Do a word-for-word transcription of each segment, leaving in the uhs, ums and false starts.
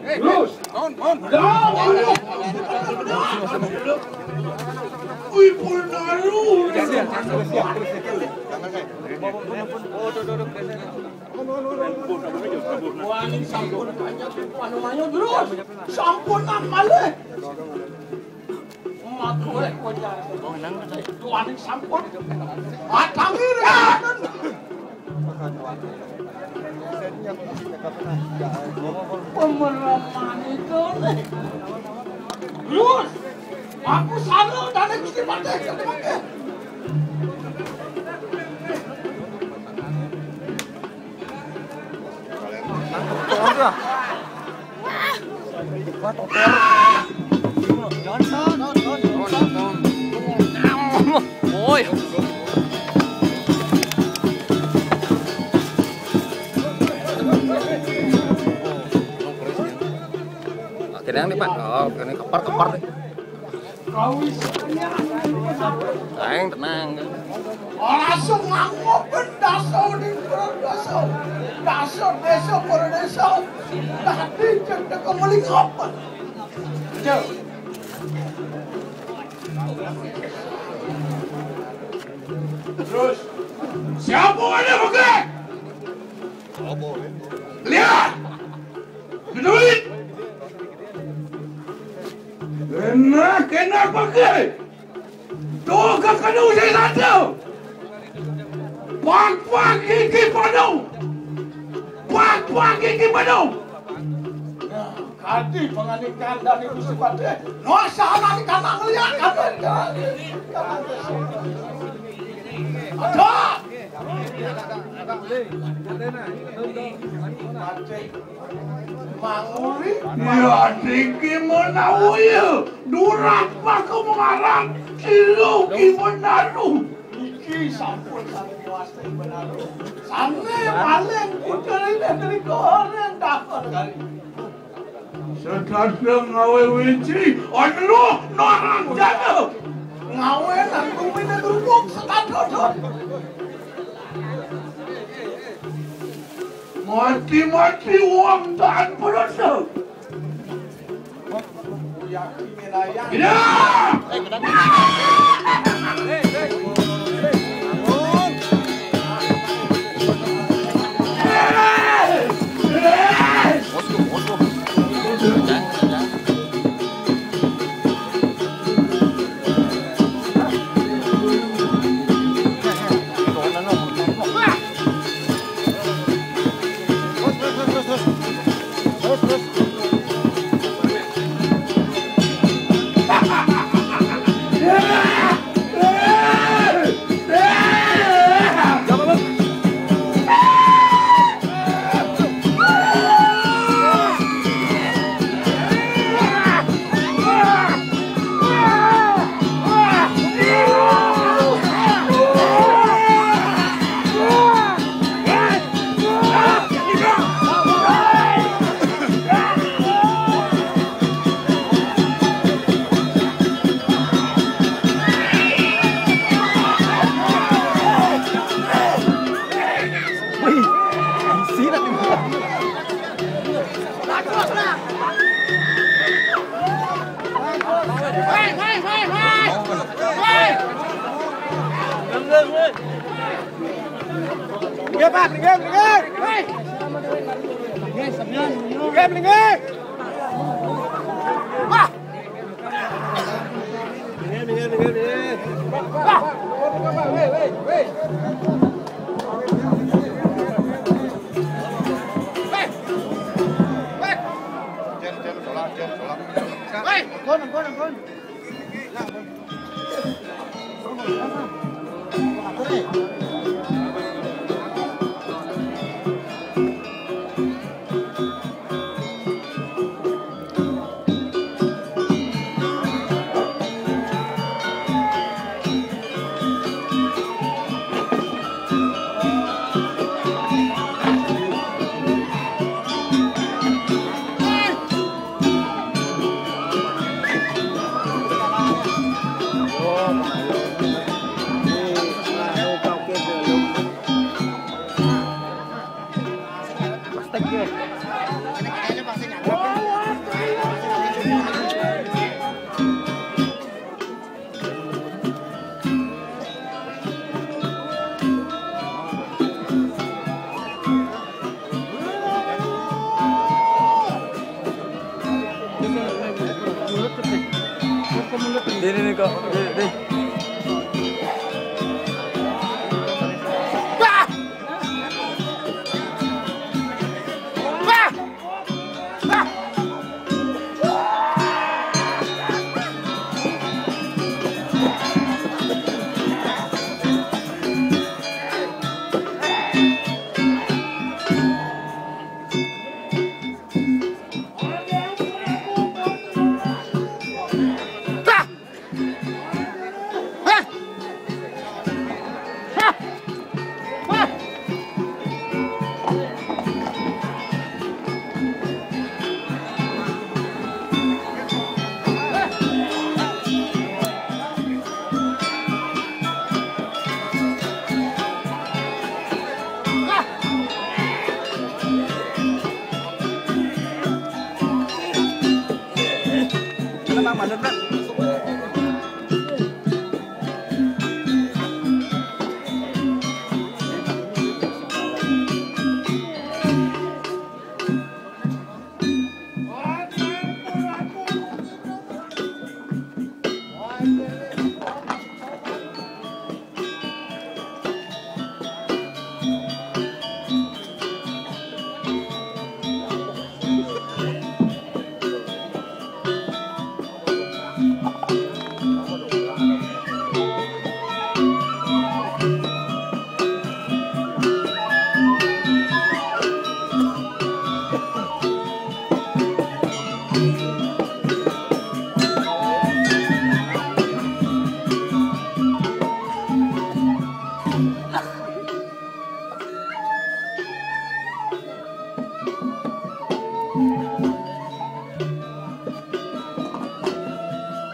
Terus. Mon, mon. Wih, pun naruh. Wah, ini sampun banyak, anu, ayo terus. Sampunan malih. Maku, eh, wajah. Tuan sampun. Atangi, ya. Pemeraman itu. Terus, aku sana dari Gusti Patih, Gusti Patih. Oi. Akhirnya nih, Pak. Oh, ini kepar-kepar nih. Tenang, tenang. Ora sing nganggo pendaso ning Purworeso. Daso desa Purworeso. Tadi cedek melingop. Cek. Terus, siapa ada pakai? Lihat. Duit. Enak, enak pakai. Tuh, ke kanu saya satu. Pak, pak, gigi penuh. Pak, pak, gigi penuh. Nah, kadi panganikan dari Gusti Patih. Nuasa anak anak ngeliat kan. Ada. Patih. Manguri. Ya, tinggi menawi. Durat paku mengarang. Ilu ibu naru. Iki sampun sami kuasa ibu naru. Sami paling putra ini dari koreng takon kali. Sedadeng ngawe wiji, anu, norang jaga. Ngawe nang tumine kerupuk sekadodon. Mati-mati wong tahan perasa. Iya. Iya, Pak, minggir, minggir. Minggir, minggir. Wah. Minggir, minggir, minggir, minggir. Wah. Weh. Weh. Jen, jen, sholat, jen, sholat. Weh. Ampun, ampun, ampun. Kok, deh, deh. Wah! Wah! Wah!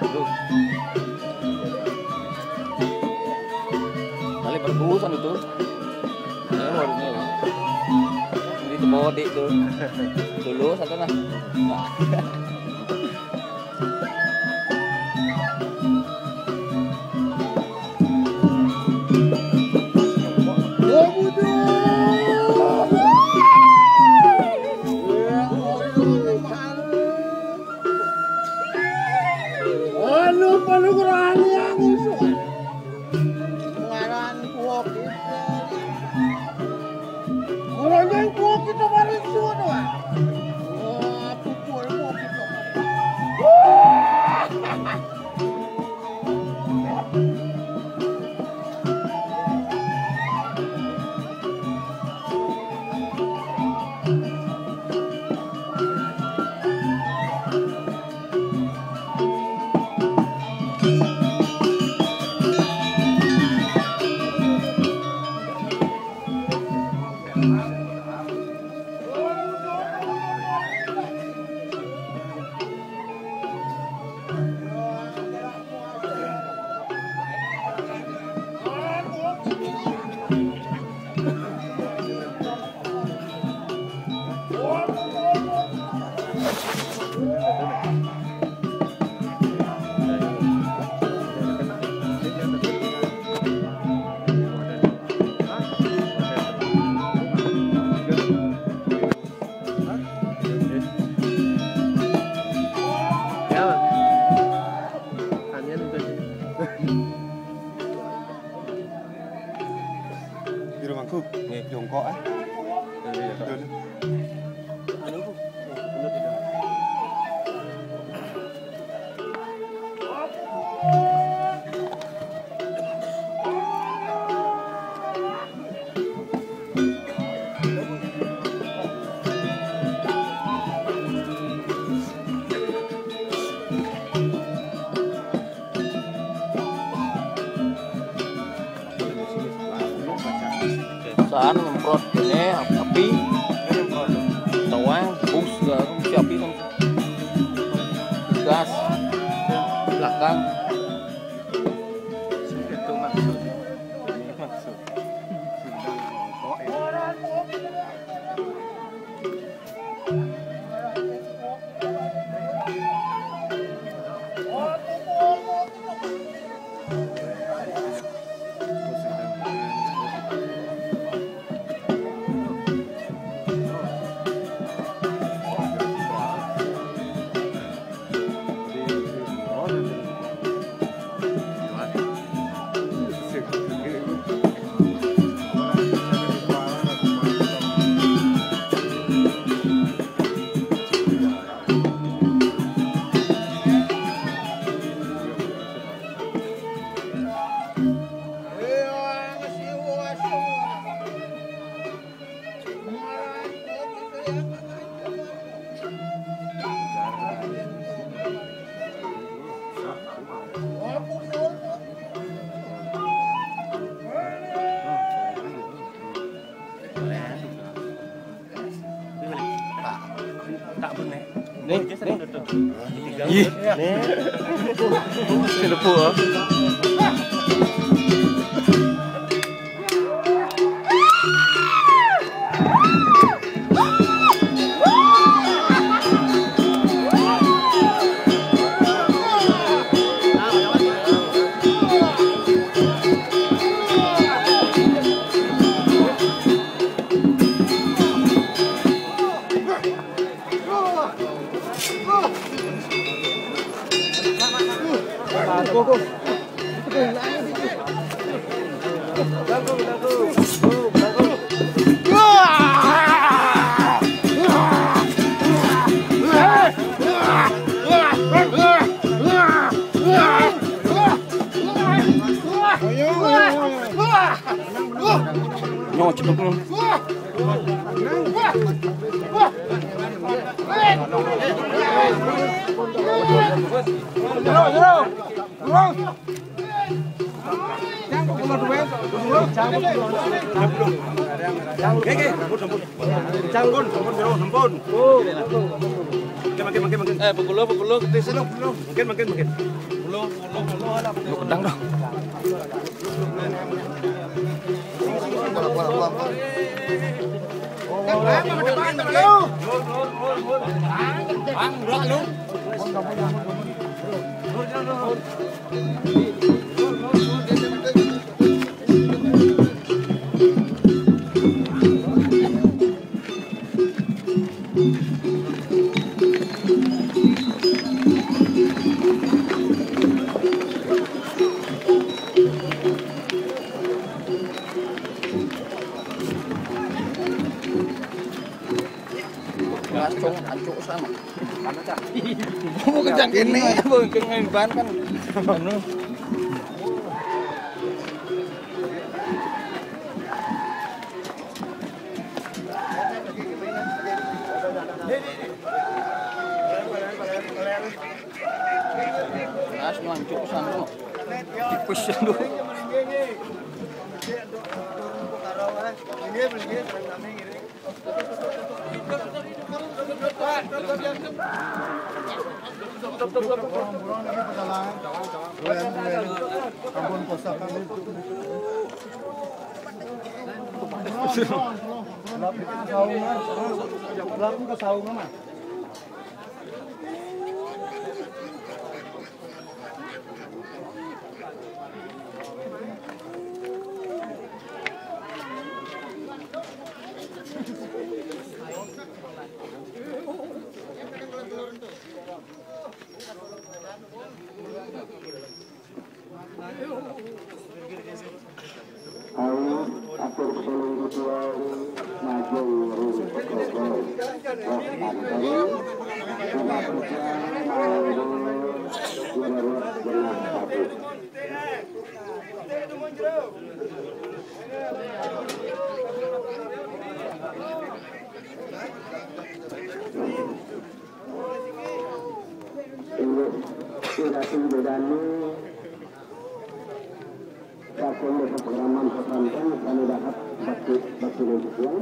Aduh. Kali pergusan itu. Ini warungnya, Bang. Ini tempat itu. Lulus atau nah? Nah. Anu, panugrahane aku iso. Ngaran kuwok itu. Kurang kuwok itu bareng sudah. Oh, pukul kuwok itu. Ya, Bang. Tanian udah. Di rumahku. Nggih. Jongkok, eh. Iya, iya. Betul. Anu, Bu. Bener tidak? Saan nyemprot ini api, tawang, bus, segala macam, si api kan. Gas, belakang. Itu maksud. Maksud. Tak bener. Nih, nih. Ih, nih. Sing nepuk, ah. Nyo, cepet lu. Makin, makin, makin. Eh, pukul, pukul, pukul. Makin, makin, makin. Pukul, pukul, pukul. Lu kedang dong. Bang, gerak lu. Langsung ancuk sana. Mau kencang ini, mau kencang ban kan. Anu. Mas, nyancuk sana. Tipis itu. Ayo, atur kepada ketua majeng ring ketua. Wah, mantap. Kenapa kita mau benar satu? Inggih, sira sing bedani, saking desa Pakraman Pepantang, kami dahat bakti, bakti nang titiang.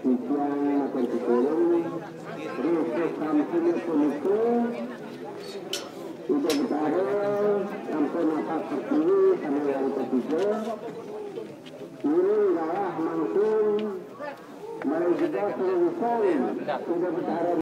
Titiang matur piturut, rikih sampun punika, Ida Betara sampun napak pertiwi, kami yang ketiga, ngiring galah mangkin, mari juga sing wisan, Ida Betara